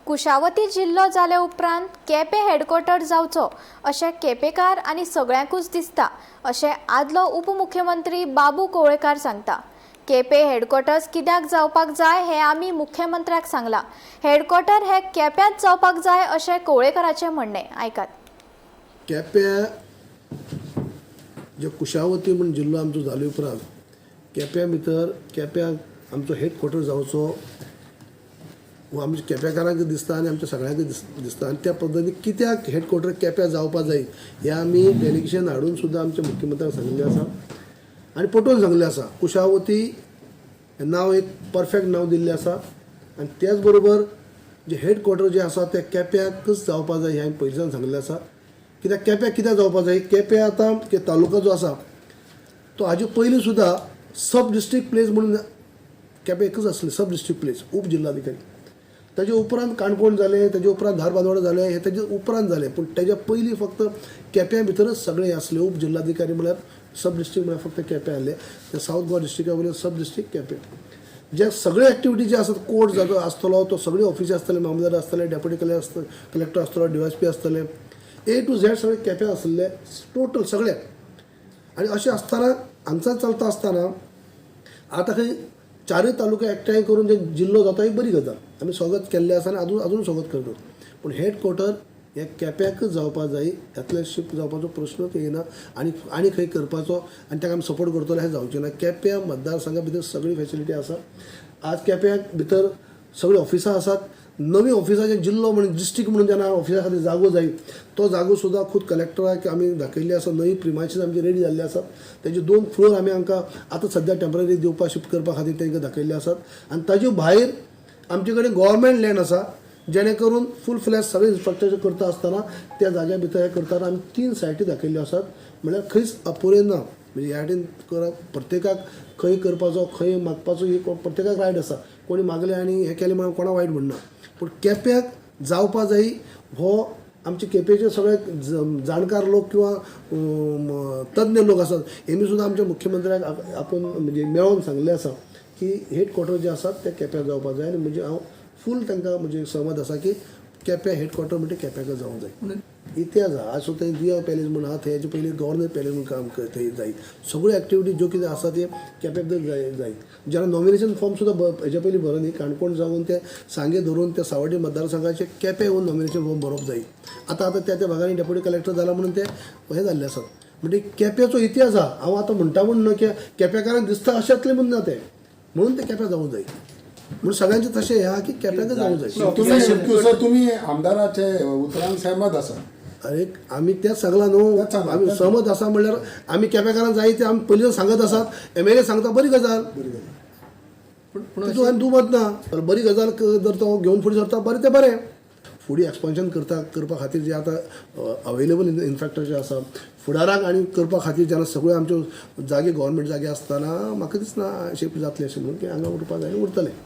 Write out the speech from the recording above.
कुशावती जिल्लो जाले उपरांत केपें हेडक्वॉर्टर जावचो अशें केपेकार आनी सगळ्यांकूच दिसता अशें आदलो उपमुख्यमंत्री बाबू कवळेकार सांगता. केपें हेडक्वॉर्टर्स कित्याक जावपाक जाय हें आमी मुख्यमंत्र्याक सांगलां. हेडक्वॉर्टर हें केप्यांत जावपाक जाय अशें कवळेकाराचें म्हणणें. आयकात. केप्यां जे कुशावती म्हूण जिल्लो आमचो जाले उपरांत केप्यां भितर केप्यां आमचो हेडक्वॉर्टर जावचो हो आमच्या केप्याकारांक दिसता आनी आमच्या सगळ्यांक दिसता आनी त्या पद्दतीन कित्याक हेडक्वॉर्टर केप्यां जावपा जाय हें आमी डेलिगेशन हाडून सुद्दां आमच्या मुख्यमंत्र्याक सांगिल्लें आसा आनी पटोवन सांगिल्लें आसा. कुशावती हें नांव एक परफेक्ट नांव दिल्लें आसा आनी त्याच बरोबर जे हेडक्वॉर्टर जे आसा तें केप्याकच जावपा जाय हें हांवें पयलींच्यान सांगिल्लें आसा. कित्याक केप्याक कित्याक जावपा जाय, केप्यां आतां तालुका जो आसा तो हाजे पयलीं सुद्दां सब डिस्ट्रिक्ट प्लेस म्हणून केपें एकच आसलें, सब डिस्ट्रिक्ट प्लेस उप जिल्लाधिकारी. ताजे उपरांत काणकोण जालें, ताजे उपरांत धारबांदोडा जालें, हें ताजे उपरांत जालें. पूण ताज्या पयलीं फक्त केप्यां भितरच सगळें आसलें. उप जिल्लाधिकारी म्हळ्यार सब डिस्ट्रिक्ट म्हळ्यार फक्त केप्यां आसलें. ते सावथ गोवा डिस्ट्रिक्टा वयलें सब डिस्ट्रिक्ट केपें. जे सगळे एक्टिविटी जे आसात, कोर्ट जागो आसतलो, तो सगळे ऑफिसी आसतले, मामलेदार आसतले, डेप्युटी कलेक्टर कलेक्टर आसतलो, डीवायएसपी आसतले, ए टू झेड सगळे केप्यां आसले टोटल सगळे. आनी अशें आसतना हांगच्यान चलता आसतना आतां खंय चारूय तालुका एकठांय करून जे जिल्लो जाता ही बरी गजाल, आमी स्वागत केल्लें आसा आनी अजून अजून स्वागत करतात. पूण हेडक्वॉर्टर हे केप्याकच जावपा जाय, ह्यातल्यान शिफ्ट जावपाचो प्रश्नच येना आनी आनी खंय करपाचो आनी ताका आमी सपोर्ट करतले हें जावचें ना. केप्यां मतदारसंघा भितर सगळी फेसिलिटी आसा. आज केप्यां भितर सगळीं ऑफिसां आसात. नवी ऑफिसां जे जिल्लो म्हणून डिस्ट्रिक्ट म्हणून जेन्ना ऑफिसा खातीर जागो जाय तो जागो सुद्दां खूद कलेक्टराक आमी दाखयल्ले आसा. नवी प्रिमायसीस आमची रेडी जाल्ले आसात. तेजे 2 फ्लोर आमी हांकां आतां सद्या टेंपररी दिवपाक शिफ्ट करपा खातीर तांकां दाखयल्ले आसात. आनी ताजे भायर आमचे कडेन गोवोरमेंट लँड आसा जेणे करून फूल फ्लॅश सगळें इन्फ्रास्ट्रक्चर करता आसतना त्या जाग्या भितर हें करतना आमी 3 सायटी दाखयल्ल्यो आसात. म्हळ्यार खंयच अपुरें ना. म्हणजे ह्या वाटेन करप प्रत्येकाक खंय करपाचो खंय मागपाचो ही प्रत्येकाक रायट आसा. कोणी मागलें आनी हें केलें म्हणून कोणा वायट म्हणना, पूण केप्याक जावपा जाय हो आमचे केपेचे सगळे जाणकार लोक किंवा तज्ञ लोक आसात हेमी सुद्दां आमच्या मुख्यमंत्र्याक आपोवन म्हणजे मेळोन सांगलें आसा की हेडक्वॉर्टर जे आसात ते केप्याक जावपा जाय. आनी म्हणजे हांव फूल तांकां म्हणजे सहमत आसा की केप्यां हेडक्वॉर्टर म्हणजे केप्याक जावंक जाय. इतिहास आहा. आज सुद्दां जुया पॅलेस म्हूण आहा, थंय हेजे पयलीं गव्हर्नर पॅलेस म्हूण काम थंय जाय. सगळ्यो एक्टिविटी ज्यो कितें आसा ते केप्याक जाय जाय. जेन्ना नॉमिनेशन फॉर्म सुद्दां हेज्या पयलीं भरप न्ही, काणकोण जावन ते सांगे धरून त्या सावड्डे मतदारसंघाचे केप्यां येवन नॉमिनेशन फॉर्म भरप जाय. आतां आतां त्या त्या भागांनी डेप्युटी कलेक्टर जाला म्हणून ते हें जाल्ले आसात. म्हणजे केप्याचो इतिहास आहा. हांव आतां म्हणटा म्हूण न्हू की केप्याकारांक दिसता अशेंतलें म्हूण ना तें, म्हणून ते केप्यां जावूंक जाय. म्हणून सगळ्यांचें तशें हें आहा की केप्याकच जावूंक जाय. तुम्ही तुम्ही आमदाराचे उतरांक सहमत आसा? अरे आमी तेंच सांगलां न्हू, तेंच सांगलां, आमी तेंच. सहमत आसा म्हणल्यार आमी केप्याकारांक जाय ते आमी पयलीं सांगत आसात. एमएलए सांगता बरी गजाल, तितून आनी दुमत ना. तर बरी गजाल जर तो घेवन फुडें सरता बरें तें बरें. फुडें एक्सपान्शन करपा खातीर जे आतां अवेलेबल इन्फ्रास्ट्रक्चर आसा फुडाराक आनी करपा खातीर जेन्ना सगळ्यो आमच्यो जागे गव्हर्मेंट जागे आसतना म्हाका दिसना शिफ्ट जातलें अशें म्हणून की हांगा उरपा जाय आनी उरतलें.